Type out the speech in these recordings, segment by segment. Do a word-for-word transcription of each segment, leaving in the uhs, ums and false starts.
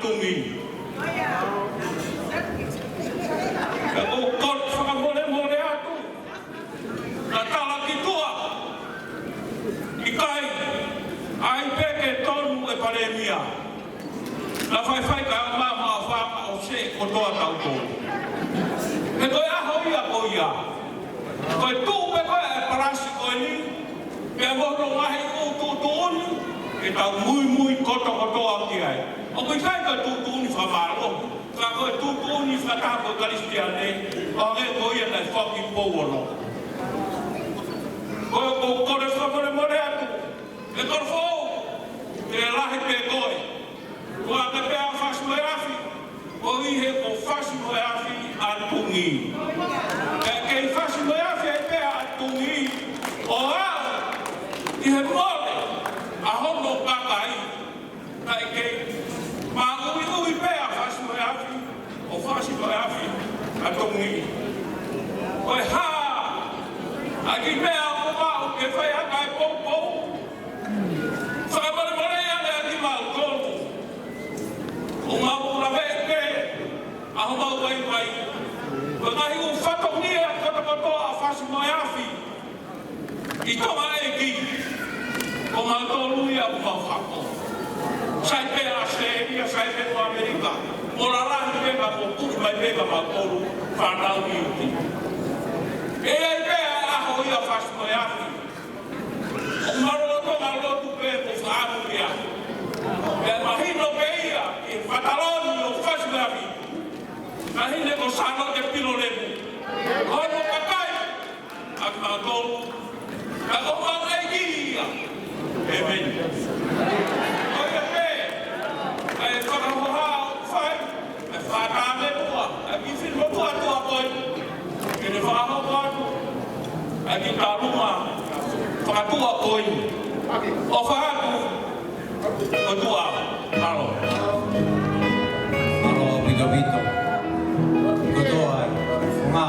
Tungi. Pea ʻoku ou fakamolemole atu, naʻe tala ki tuʻa, ʻikai, ʻai pē ke tonu e palēmia. Naʻe faifai ka ma ma fa o se kotoa tautolu. He ko e ʻaho ia ko ia. Ko e tuʻu pē ko ē e palasi ko eni, pea mo hono ngaahi ʻū tuʻutuʻuni, ke tau muimui kotokotoa ki ai. ʻOku ʻikai ko e tuʻutuʻuni fakamālohi, ka ko e tuʻutuʻuni fakataha ko e Kalisitiane, ʻo hangē ko ia naʻe foaki Pou Ono. Ko e, ko e, ko e fakamolemole atu, ʻe kolo foʻou, ke lahi pē koe. Ko e ʻai pē ʻa Fasi mo e Afi, ʻoku ʻi he ko Fasi mo e Afi ʻa Tungi. Pea kei Fasi mo e Afi ai pē ʻa Tungi, ʻo aʻu ʻi he mole ʻa hono kakai, kae kei maʻuiʻui pē ʻa Fasi mo e Afi, ʻo Fasi mo e Afi ʻa Tungi. Ko e hā ʻa e kiʻi meʻa ʻoku maʻu ke fai ʻaki e poupou? Fakamolemole ange ʻa kimautolu. ʻOku mau laveʻi pē ʻa homau vaivai. Ko e ngaahi ʻū fatongia kotokotoa ʻa Fasi mo e Afi ʻi Tonga ʻEiki, ko mautolu ia ʻoku mau hako. Sai pē ʻa ʻAositelēlia, sai pē ko ʻAmelika, mo lalahi pē ka ko tuʻu mai pē ka mautolu fānau ʻi ʻuti. ʻE ʻi ai pē ʻa e ʻaho ia Fasi mo e Afi ʻoku mau lolotonga lotu pē mo fakaʻamu ia. Pea mahino pē ia ʻi he fataloni ʻo Fasi mo e Afi, mahino ko Sālote Pilo Lemu, ko hono kakai ʻa kimautolu, ka ko homau ʻEiki ia. ʻĒmeni. Ko ia pē, kae fakahoha ʻoku fai, kae fakatāmemuʻa ʻa e kiʻi finemotuʻa tuʻa ko ē, ke ne fakahoko atu ʻa e kiʻi tālunga fakatuʻa ko ē. ʻOfa atu, ʻOtua, mālō. Mālō ʻaupito ʻaupito. Kotoa e fofonga,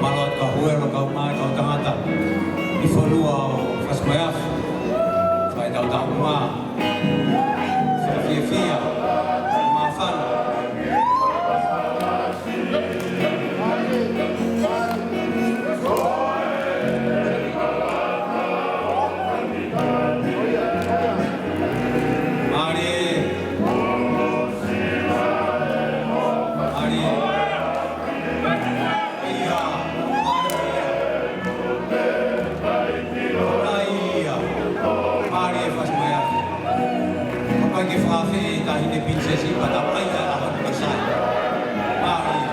mālō atu kau huelo, kau mai, kau tangata ʻi he fonua ʻo Fasi mo e Afi. Fai ʻetau taumuʻa. Fiefia, māfana. Mālie. Mālie. ʻIo. Mālie. ʻAi ia. Mālie Fasi mo e Afi. Kae ʻikai ke fakaafeʻi e taʻahine pilinisesi, pea tau ʻai ʻa e ʻaho ni ke sai. Mālie.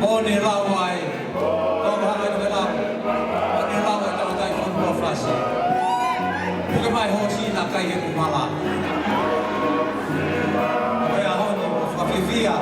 ʻO ne lau ai. Kau mahalo ʻe toki lau. ʻO ne lau e tangataʻi fonua Fasi. Puke mai hoʻo sina kai he kumala. Ko e ʻaho ni, fakafiefia.